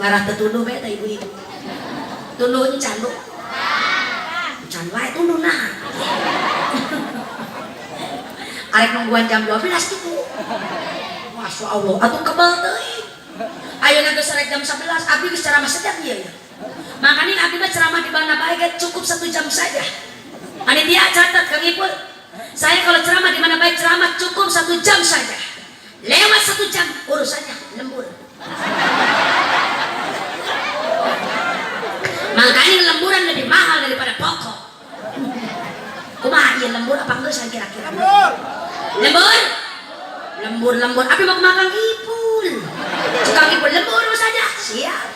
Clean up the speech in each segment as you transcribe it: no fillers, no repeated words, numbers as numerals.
Ngarah teu tunduh bae teh ibu-ibu. Tunduh encan, Bu. Encan wae tunduh nah. Arek nungguan jam 12 gitu. Masya Allah, atuh kebal teuing. Ayeuna geus rek jam 11, abdi geus ceramah sejam ieu ya. Makanya abdi mah ceramah di mana bae ge cukup 1 jam saja. Panitia catat Kang Ipul. Saya kalau ceramah di mana baik ceramah cukup 1 jam saja. Lewat 1 jam urusannya lembur. Makanya lemburan lebih mahal daripada pokok. Kumaha ieu lembur apa geus kira-kira? Lembur. Lembur? Lembur lembur. Abi mau makan Ipul. Kang Ipul lembur saja. Siap.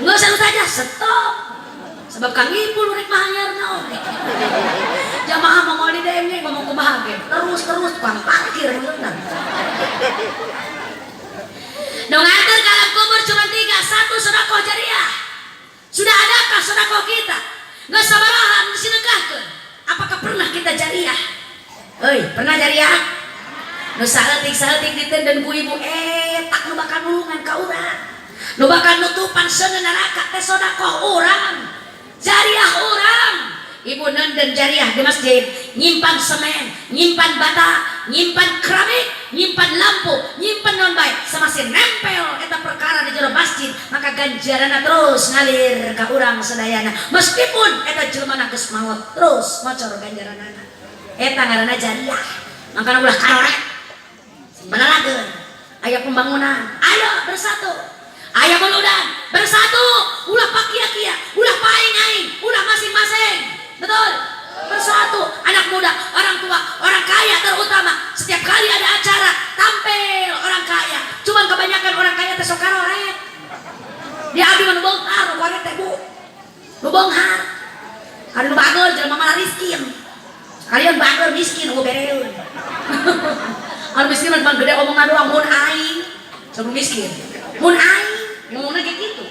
Nggak usah saja stop. Sebab Kang Ipul rek mahanyarna oge. Jamaah mau di DM ngomong kumaha ge. Terus terus tukang parkir beunang. Nu nganter ke alam kubur cuma 3, 1 sedekah jariah. Sudah adakah sedekah kita? Nggak sabaraha nu disedekahkeun. Apakah pernah kita jariah? Hei, pernah jariah? Nu saeutik-saeutik ditenden ku ibu tak nu bakal nulungan ka urang. Nu bakal nutupan seuneu neraka teh sedekah urang. Jariah urang. Ibu nenden jariah di masjid, nyimpan semen, nyimpan bata, nyimpan keramik, nyimpan lampu, nyimpan non baik, semakin nempel eta perkara di jero masjid, maka ganjaranna terus ngalir ka urang sadayana. Meskipun eta jelema geus maot, terus ngocor ganjaranana. Eta ngaranna jariah. Makana ulah karoret. Balalageun. Aya pembangunan, ayo bersatu. Aya muludan, bersatu. Ulah pakia-kia, ulah paing-aing, ulah masing-masing. Betul? Bersatu. Anak muda, orang tua, orang kaya terutama. Setiap kali ada acara, tampil orang kaya. Cuman kebanyakan orang kaya teh sok karoret. Dia abdi mah nu beunghar, nu karoret teh Bu. Nu beunghar. Ada nu bageur jelema malah miskin. Kalian bageur miskin eueuh bereun. Anu miskin mah gede omongan doang mun aing. Sebelum miskin. Mun aing ngomongna kayak gitu.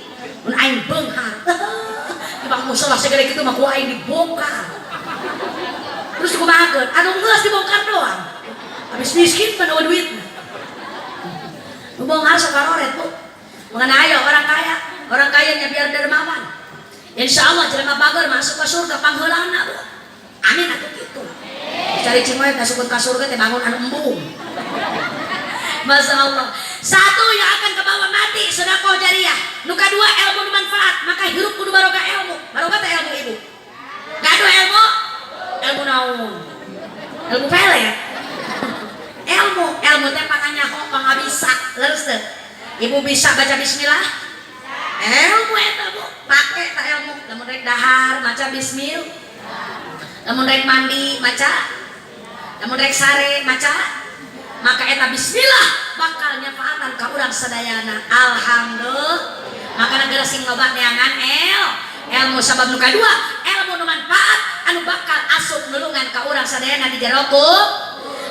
Mun aing beunghar. Di bang musola segede gitu mah ku aing dibongkar. Terus dikumahakeun? Anu geus dibongkar doang. Habis miskin mah eueuh duitna. Nu beunghar sok karoret, Bu. Mengenai ayo orang kayanya biar dermawan. Insya Allah jelema bageur masuk ke surga pangheulana, Bu. Amin atuh kitu. Cari cing wae masuk ke surga teh bangun anu embung. Masya Allah. Satu yang akan kebawa mati sedekah jariah. Nu kadua ilmu nu manfaat, maka hirup kudu barokah ilmu. Barokah teh ilmu ibu. Gaduh ilmu? Ilmu naon? Ilmu pelet. Ilmu, ilmu teh panganyaho pangabisa, leres teu? Ibu bisa baca bismillah? Ilmu eta Bu, pake ta ilmu. Lamun rek dahar maca bismillah. Lamun rek mandi maca. Lamun rek sare maca. Maka eta bismillah bakal nyafaatan ka urang sadayana. Alhamdulillah. Maka negara sing loba neangan ilmu sabab nu kadua, ilmu nu manfaat anu bakal asup nulungan ka urang sadayana di jero kubur.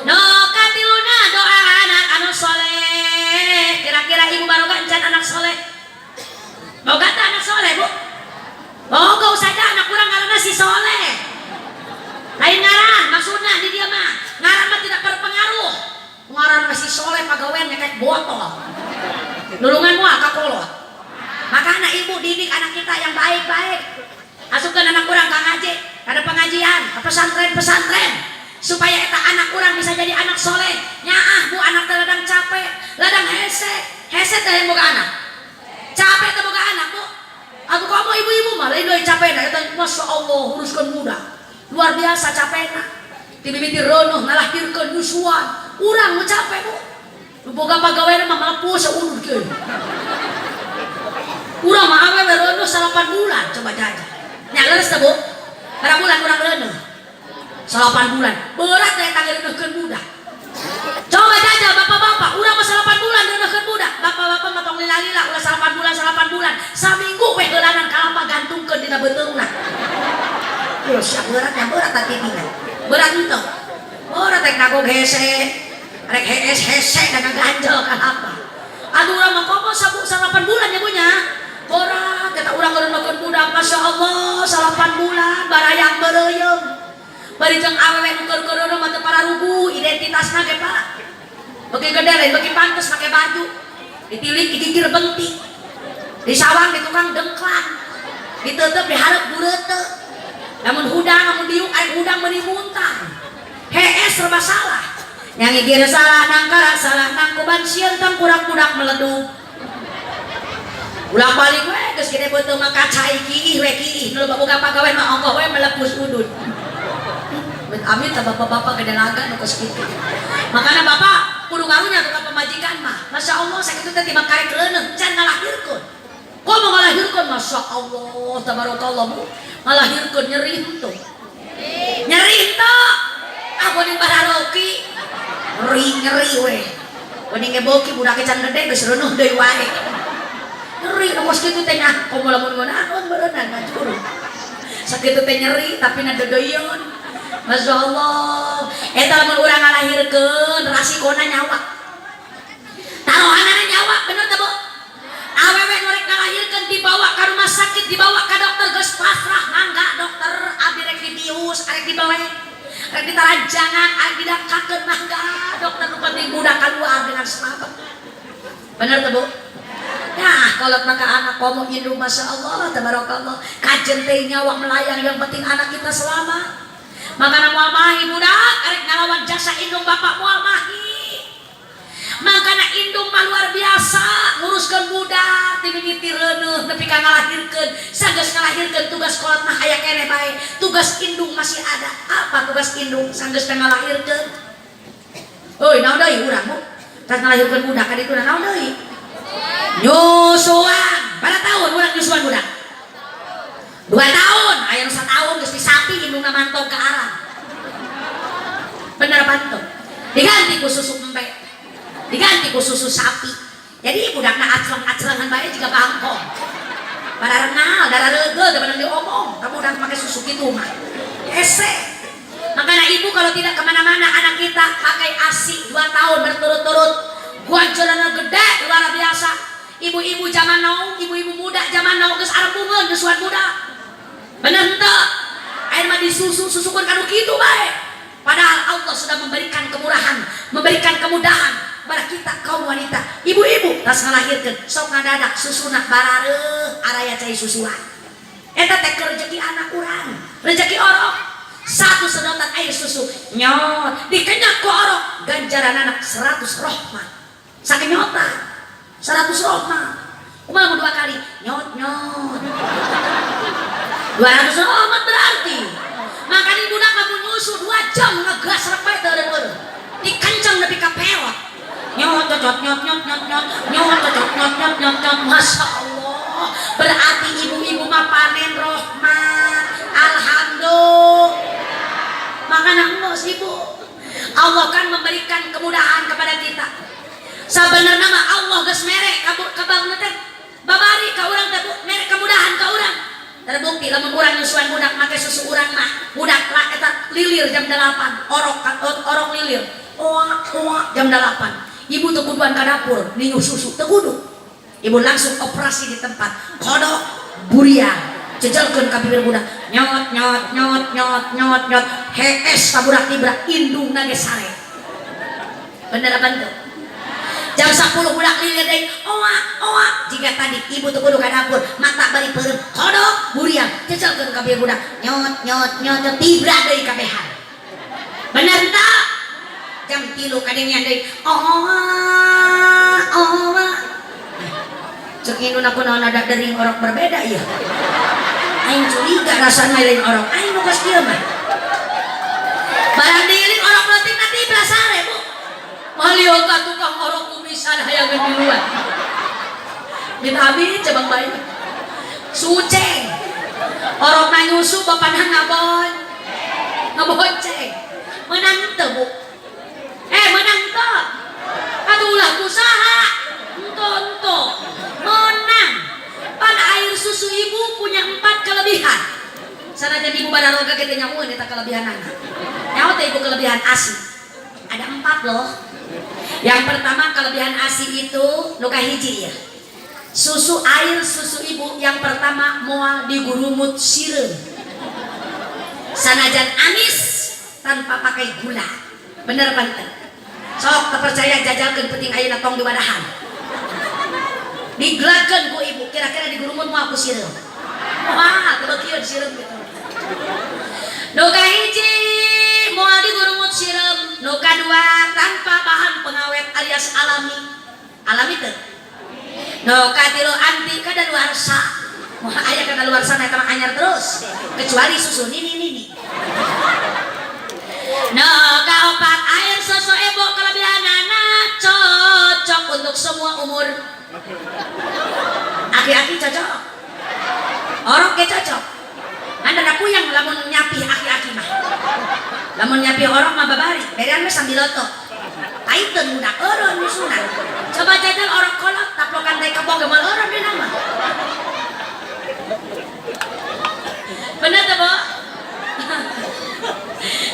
Nu katiluna doa anak anu soleh. Kira-kira ibu baroga encan anak soleh? Boga teh anak soleh, Bu? Boga saja anak urang ngaranna si soleh. Lain ngaran maksudna di dia mah. Ngaran mah tidak berpengaruh. Ngaran si soleh pagawean nyekek botol. Nulungan moal ka kolot. Maka anak ibu didik anak kita yang baik-baik. Asupkan anak urang ka ngaji, ada pengajian, ke pesantren-pesantren. Supaya eta anak urang bisa jadi anak soleh. Nyaah bu anak teh ladang capek, ladang hese. Hese teh yang boga anak. Capek teh boga anak bu. Aku kamu ibu-ibu mah lain deui capek dah eta Masya Allah uruskeun budak. Luar biasa capekna. Ti mimiti reunuh ngalahirkeun nyusuan. Urang nu capek bu. Nu boga pagawean mah mampu saulur kieu. Urang mah awewe reunuh 8 bulan coba jajah. Nya leres teh bu? Berapa bulan urang reunuh? 8 bulan. Berat teh eta ngeuneuhkeun budak. Coba jajah bapak-bapak, urang mah 8 bulan ngeuneuhkeun budak. Bapak-bapak mah tong lila-lila ulah 8 bulan 8 bulan. Saminggu we heulanan kalapa gantungkeun dina beuteungna. Ulah siap berat ya berat tadi tina. Berat henteu. Berat rek nagog hese. Rek hees hese da ngaganjel kalapa. Aduh urang mah komo sabu 8 bulan ya bu nya. Berat eta urang ngeuneuhkeun budak Masya Allah 8 bulan barayang beureuyeuh. Bari jeung awewe nu keur keur mah teu pararuguh identitasna ge Pak. Beuki gede lain beuki pantes make baju. Ditilik dikikir bentik. Di sawang di tukang dengklan, ditutup diharap burete. Lamun hudang, lamun diuk air hudang meuni muntah. Hees, serba salah. Yang ngigir salah, nangkara salah, nangkuban sieun tangkurak budak meleduk. Ulang balik we geus gede beuteung mah kacai kiih we kiih. Nu loba boga pagawe mah ongkoh we melepus udud. Amit amit tah bapak-bapak gede laga nu kos kitu. Makana bapak kudu karunya tuh ka pamajikan mah. Masya Allah, sakitu teh tiba karek reuneuh can ngalahirkeun. Kok mau ngalahirkeun? Masya Allah, tabarakallah, Bu. Ngalahirkeun nyeri henteu? Nyeri henteu? Ah, geuning bararoki. Nyeri nyeri we. Geuning ngeboki budake can gede geus reuneuh deui wae. Nyeri nu kos kitu teh nya, komo lamun ngeunaheun beureunan ngajuru. Sakitu teh nyeri tapi na deudeuieun. Masya Allah, eta lamun urang ngalahirkeun rasikona nyawa. Taruhanana nyawa, bener teu, Bu? Awewe nu rek ngalahirkeun dibawa ka rumah sakit, dibawa ka dokter geus pasrah, mangga dokter, abdi rek dibius, arek dibawa, rek ditaranjangan, arek didakakeun, mangga dokter, nu penting budak keluar dengan selamat. Bener teu, Bu? Nah, kalau maka anak komo indung, Masya Allah, tabarakallah. Kajen teh nyawa melayang, yang penting anak kita selamat. Makana moal mahi budak, arek ngalawan jasa indung bapak moal mahi. Makana indung mah luar biasa nguruskeun budak ti mimiti reuneuh nepi ka ngalahirkeun. Sanggeus ngalahirkeun tugas kolot mah aya keneh bae. Tugas indung masih ada. Apa tugas indung sanggeus teh ngalahirkeun? Euy, naon deui urang, Bu? Tas ngalahirkeun budak ka ditu naon deui? Nyusuan. Pada tahun urang nyusuan budak? 2 tahun, aya nu satahun geus disapi indungna mantog ke arang. Bener apa? Diganti ku susu embe, diganti ku susu sapi. Jadi budakna acleng-aclengan bae jiga bangkong. Pada renal, darah leugeuh, teu bener diomong. Kamu udah pakai susu gitu mah. Ese. Makanya ibu kalau tidak kemana-mana anak kita pakai ASI 2 tahun berturut-turut. Guancelanna gede luar biasa. Ibu-ibu zaman now, ibu-ibu muda zaman now geus arembungeun nyusuan budak. Bener henteu? Air mah disusu susukeun kanu kitu bae. Padahal Allah sudah memberikan kemurahan, memberikan kemudahan pada kita kaum wanita. Ibu-ibu tas ngalahirkeun sok ngadadak susuna barareuh araya cai susuan. Eta teh rezeki anak urang, rezeki orok. Satu sedotan air susu nyot dikenyak ku orok, ganjaran anak 100 rohmat. Sakenyotan 100 rohmat. Kumaha mau dua kali nyot nyot 200 rohmat berarti. Makanya budak kamu nyusu 2 jam ngegas rek bae teu eureun. Dikenceng nepi ka pewot. Nyot nyot nyot nyot nyot nyot nyot nyot nyot nyot nyot nyot. Masya Allah, berarti ibu-ibu mah panen rohmat. Alhamdulillah. Makanya engos ibu, Allah kan memberikan kemudahan kepada kita. Sebenarnya mah Allah geus mere kabangun teh babari ka urang teh, Bu, mere kemudahan ka urang. Terbukti lamun urang nyusuan budak make susu urang mah budak lah eta lilir jam 8, orok orok lilir oa oa jam 8. Ibu teu kuduan ka dapur ninyu susu, teu kudu. Ibu langsung operasi di tempat, kodok buriang jejelkeun ka bibir budak, nyot nyot nyot nyot nyot nyot, hees ka budak tibra, indungna ge sare. Bener apa henteu? Jam 10 budak lilir deui oa oa jika tadi. Ibu teu kudu ka dapur, mata bari peureum, kodok buriang jejelkeun ka bibir budak, nyot nyot nyot nyot, tibra deui kabehan. Bener henteu? Jam 3 kadengean deui oa oa. Cek induna, kunaon ada dering orok berbeda ya? Aing curiga rasana lain orok aing nu kos kieu mah. Barang diiling orok leutik nanti sare, Bu. Malio ka tukang orok kumisan hayang miluan. Bin abi cabang bayi. Suceng. Orok na nyusu, bapana ngabon. Ngabonceng. Menang teu, Bu? Eh, menang teu? Atuh ulah kusaha. Ento ento. Menang. Pan air susu ibu punya empat kelebihan. Sanajan ibu badaroga kita nyahueun eta kelebihanana. Nyaho teh ibu kelebihan ASI? Ada empat loh. Yang pertama, kelebihan ASI itu nu kahiji ya. Susu, air susu ibu yang pertama moal digurumut sireum. Sanajan amis tanpa pakai gula. Bener apa henteu? Sok teu percaya jajalkeun penting ayeuna tong diwadahan. Digelakeun ku ibu, kira-kira digurumut moal ku sireum. Wah, teu kieu sireum gitu. Nu kahiji moal digurumut sireum, nu kadua tanpa bahan pengawet alias alami. Alami teu? Nu katilu anti kadaluarsa. Moal aya kadaluarsa eta mah anyar terus, kecuali susu nini nini. Nu kaopat air susu ebo kelebihanana cocok untuk semua umur. Aki-aki cocok. Orok ge cocok. Anda da puyang lamun nyapih aki-aki mah. Lamun nyapih orok mah babari, berean we sambiloto. Paiteun budak eureun nyusuna. Coba jajal orok kolot taplokan teh kebo ge moal eureun dina mah. Bener teh, Bo?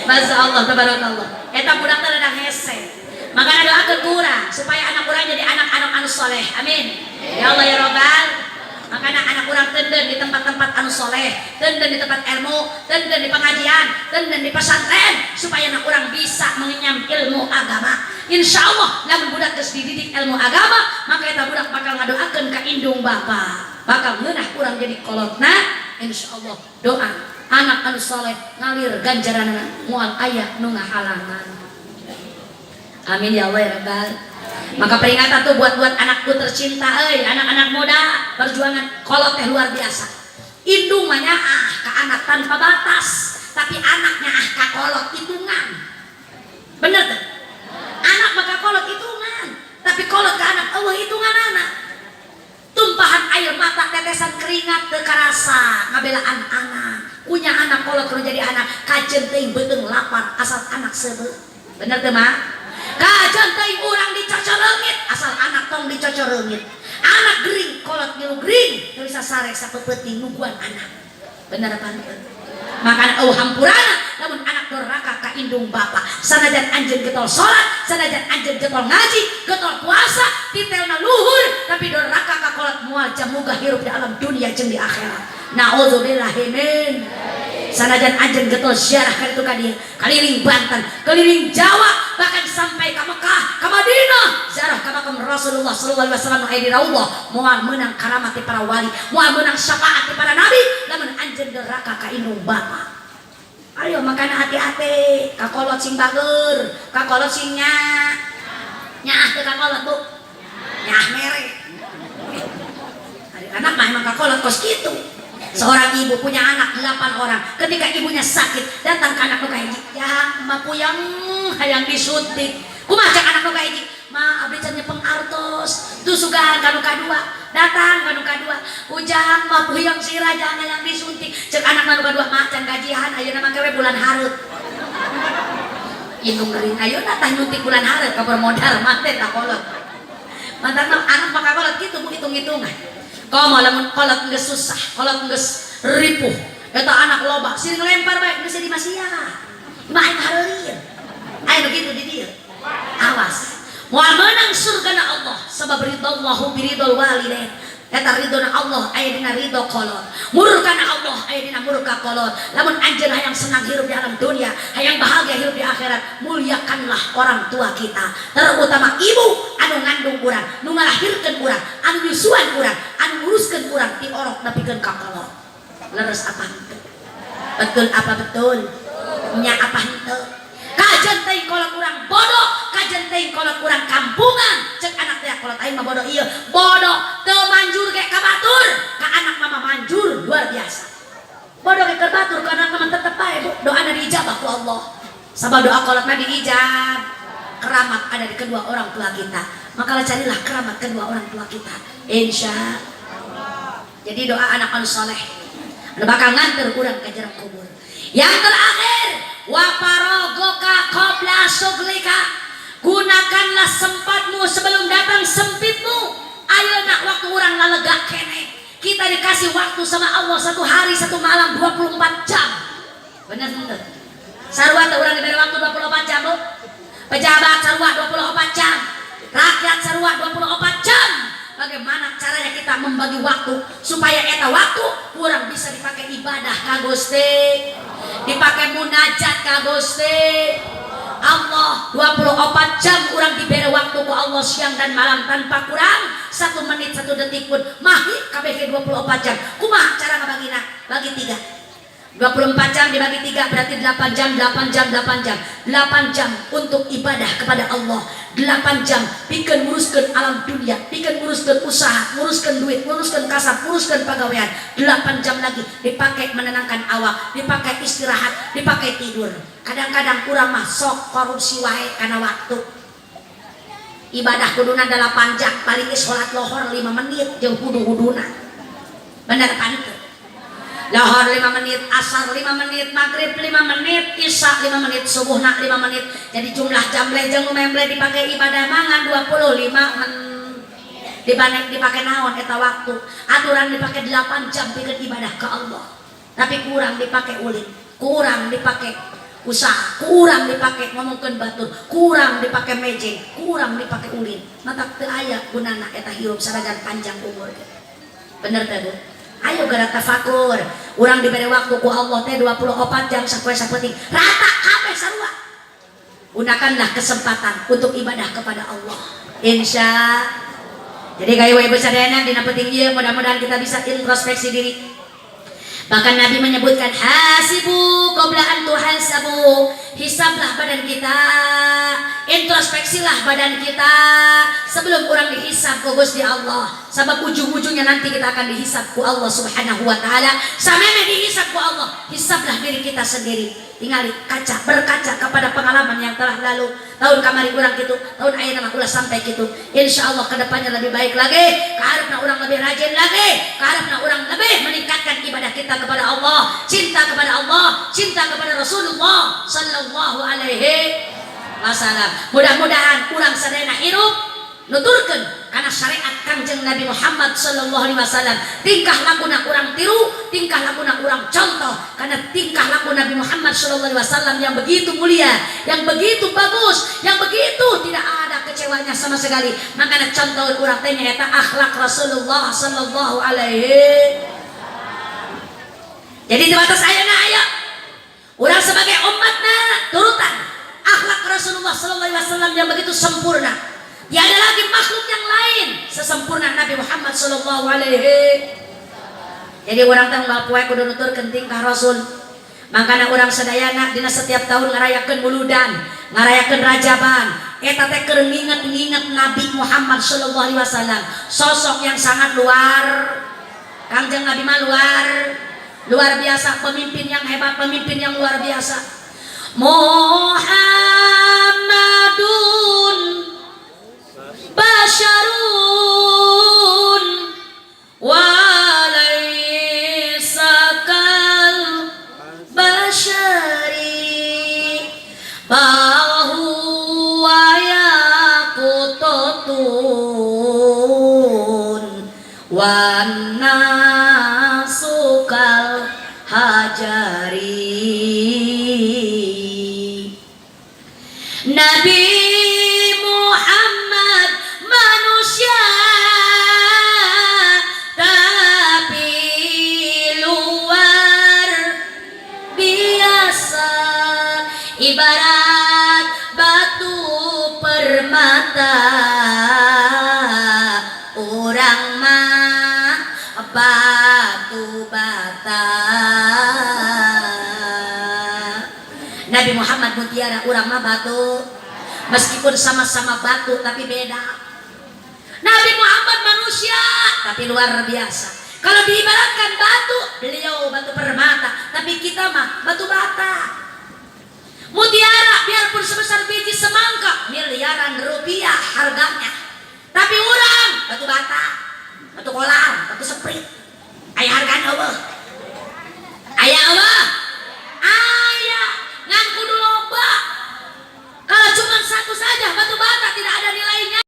Masya Allah, tabarakallah. Eta budak teh rada hese. Makanya doakeun ku urang supaya anak urang jadi anak-anak anu soleh. Amin. Ya Allah ya Robbal. Makanya anak urang tenden di tempat-tempat anu soleh, tenden di tempat ilmu, tenden di pengajian, tenden di pesantren, supaya anak urang bisa mengenyam ilmu agama. Insya Allah, lamun budak geus dididik ilmu agama, maka eta budak bakal ngadoakeun ka indung bapa, bakal ngeunah urang jadi kolotna. Insya Allah doa anak anu soleh ngalir ganjaranna moal aya nu ngahalangan. Amin ya Allah ya Rabbal. Maka peringatan tuh buat anakku tercinta euy, anak-anak muda, perjuangan kolot teh luar biasa. Indung mah nyaah ka anak tanpa batas, tapi anaknya ah ka kolot hitungan. Bener tuh? Anak maka kolot hitungan, tapi kolot ke anak Allah hitungan anak. Tumpahan air mata, tetesan keringat teu karasa ngabelaan anak. Punya anak kolot kudu jadi anak kajen teuing beuteung lapar asal anak seubeuh. Bener teu, Mak? Kajen teuing urang dicocoreungit asal anak tong dicocoreungit. Anak gering kolot ngilu gering teu bisa sare sapeupeting nungguan anak. Bener apa henteu? Makana eueuh hampurana lamun anak doraka ka indung bapa. Sanajan anjeun getol salat, sanajan anjeun getol ngaji, getol puasa, titelna luhur, tapi doraka ka kolot moal jamuga hirup di alam dunia jeung di akhirat. Nauzubillahi min. Sanajan anjeun getol ziarah ka ditu ka dieu, keliling Banten, keliling Jawa, bahkan sampai ka Mekah, ka Madinah, ziarah ka makam Rasulullah sallallahu alaihi wasallam aya di raudhah, moal meunang karamat ti para wali, moal meunang syafaat ti para nabi lamun anjeun doraka ka indung bapa. Ayo makana hati-hati, ka kolot sing bager, ka kolot sing nya. Nyaah teu ka kolot, Bu? Nyaah mere. Ari anak mah emang ka kolot kos kitu. Seorang ibu punya anak 8 orang. Ketika ibunya sakit, datang ke anak nu kahiji. Ya, emak puyang hayang disuntik. Kumaha cek anak nu kahiji? Ma, abdi can nyepeng artos. Tuh sugahan ka nu kadua. Datang ka nu kadua. Ujang, ma puyang sirah jangan hayang disuntik. Cek anak nu kadua, ma can gajihan ayeuna mah kewe bulan hareup. Indung gering ayeuna tah nyuntik bulan hareup ka modal mah teh tak kolot. Mantan anak mah kolot kitu mu hitung-hitungan. Komo lamun kolot geus susah, kolot geus ripuh. Eta anak loba, siring lempar bae geus di masia. Mah aing hareureun. Aya nu kitu di dieu. Awas. Moal meunang surgana Allah sabab ridallahu biridol walidain. Eta ridona Allah aya dina ridho kolot. Murkana Allah aya dina murka kolot. Lamun anjeun hayang senang hirup di alam dunia, hayang bahagia hirup di akhirat, muliakanlah orang tua kita, terutama ibu anu ngandung urang, nu ngalahirkeun urang, anu nyusuan urang, anu nguruskeun urang ti orok nepikeun ka kolot. Leres apa henteu? Betul apa betul? Nya apa henteu? Kajen teuing kolot urang bodoh, kajen teuing kolot urang kampungan. Cek anak teh kolot aing mah bodoh ieu. Bodoh teu manjur ge ka batur, ka anak mama manjur luar biasa. Bodoh ge ka batur, ka anak mama tetep bae Bu. Doana diijabah ku Allah. Sabab doa kolot mah diijab. Keramat ada di kedua orang tua kita. Maka carilah keramat kedua orang tua kita. Insya Allah. Jadi doa anak anu soleh anu bakal nganter urang ke jero kubur. Yang terakhir, wa faraghaka qabla syughlika. Gunakanlah sempatmu sebelum datang sempitmu. Ayo nak waktu urang lalega kene. Kita dikasih waktu sama Allah satu hari satu malam 24 jam. Bener bener. Sarua teh urang diberi waktu 24 jam, Bu. Pejabat sarua 24 jam. Rakyat sarua 24 jam. Bagaimana caranya kita membagi waktu supaya eta waktu kurang bisa dipakai ibadah ka Gusti, dipakai munajat ka Gusti Allah. 24 jam urang diberi waktu ku Allah. Allah siang dan malam tanpa kurang satu menit satu detik pun. Mahi KBG 24 jam. Kumaha cara ngabagina? Bagi tiga. 24 jam dibagi tiga berarti 8 jam, 8 jam, 8 jam. 8 jam untuk ibadah kepada Allah, 8 jam pikeun nguruskeun alam dunia, pikeun nguruskeun usaha, nguruskeun duit, nguruskeun kasab, nguruskeun pagawean. 8 jam lagi dipakai menenangkan awak, dipakai istirahat, dipakai tidur. Kadang-kadang kurang mah sok korupsi wae karena waktu ibadah. Kuduna 8 jam, paling ge salat lohor 5 menit jeung wudu-wuduna. Bener panteu? Lohor 5 menit, asar 5 menit, maghrib 5 menit, isya 5 menit, subuhna 5 menit. Jadi jumlah jam jeung memble dipakai ibadah mangan 25 menit. Dibanding dipakai naon eta waktu? Aturan dipakai 8 jam pikeun ibadah ke Allah, tapi kurang dipakai ulin, kurang dipakai usaha, kurang dipakai ngomongkeun batur, kurang dipakai mejeng, kurang dipakai ulin. Matak teu aya gunana eta hirup sanajan panjang umur. Bener teh, Bu? Ayo geura tafakur. Urang diberi waktu ku Allah teh 24 jam sapoe sapenting. Rata kabeh sarua. Gunakanlah kesempatan untuk ibadah kepada Allah. Insya. Jadi kayak ibu sadayana, dina penting ieu mudah-mudahan kita bisa introspeksi diri. Bahkan Nabi menyebutkan hasibu qabla an tuhasabu. Hisablah badan kita, introspeksilah badan kita sebelum orang dihisab ku Gusti Allah. Sebab ujung-ujungnya nanti kita akan dihisab ku Allah Subhanahu wa taala. Sameme dihisab ku Allah, hisablah diri kita sendiri. Tinggal kaca, berkaca kepada pengalaman yang telah lalu. Tahun kamari urang gitu, tahun ayeuna mah ulah sampai gitu. Insya Allah kedepannya lebih baik lagi. Kaharepna urang lebih rajin lagi. Kaharepna urang lebih meningkatkan ibadah kita kepada Allah, cinta kepada Allah, cinta kepada Rasulullah Sallallahu Alaihi Wasallam. Mudah-mudahan urang sadayana hirup nuturkeun karena syariat Kangjeng Nabi Muhammad Sallallahu Alaihi Wasallam. Tingkah lakuna urang tiru, tingkah lakuna urang contoh, karena tingkah laku Nabi Muhammad Sallallahu Alaihi Wasallam yang begitu mulia, yang begitu bagus, yang begitu tidak ada kecewanya sama sekali. Makanya contoh urang teh nyaeta akhlak Rasulullah Sallallahu Alaihi. Jadi di batas ayeuna, ayo urang sebagai umatna turutan akhlak Rasulullah Sallallahu Alaihi Wasallam yang begitu sempurna. Tiada lagi makhluk yang lain sesempurna Nabi Muhammad Sallallahu Alaihi. Jadi urang teh unggal poe kudu nuturkeun tingkah Rasul. Makanya urang sadayana dina setiap tahun ngarayakeun muludan, ngarayakeun rajaban. Eta teh keur nginget-nginget Nabi Muhammad Sallallahu Alaihi Wasallam, sosok yang sangat luar. Kangjeng Nabi mah luar luar biasa, pemimpin yang hebat, pemimpin yang luar biasa. Muhammadun basyarun walaysa kal basyari bal huwa yaqutatun wan nasu kal hajari. Nabi Muhammad manusia tapi luar biasa, ibarat batu permata, urang mah batu bata. Nabi Muhammad mutiara, urang mah batu. Meskipun sama-sama batu, tapi beda. Nabi Muhammad manusia tapi luar biasa. Kalau diibaratkan batu, beliau batu permata, tapi kita mah batu bata. Mutiara biarpun sebesar biji semangka miliaran rupiah.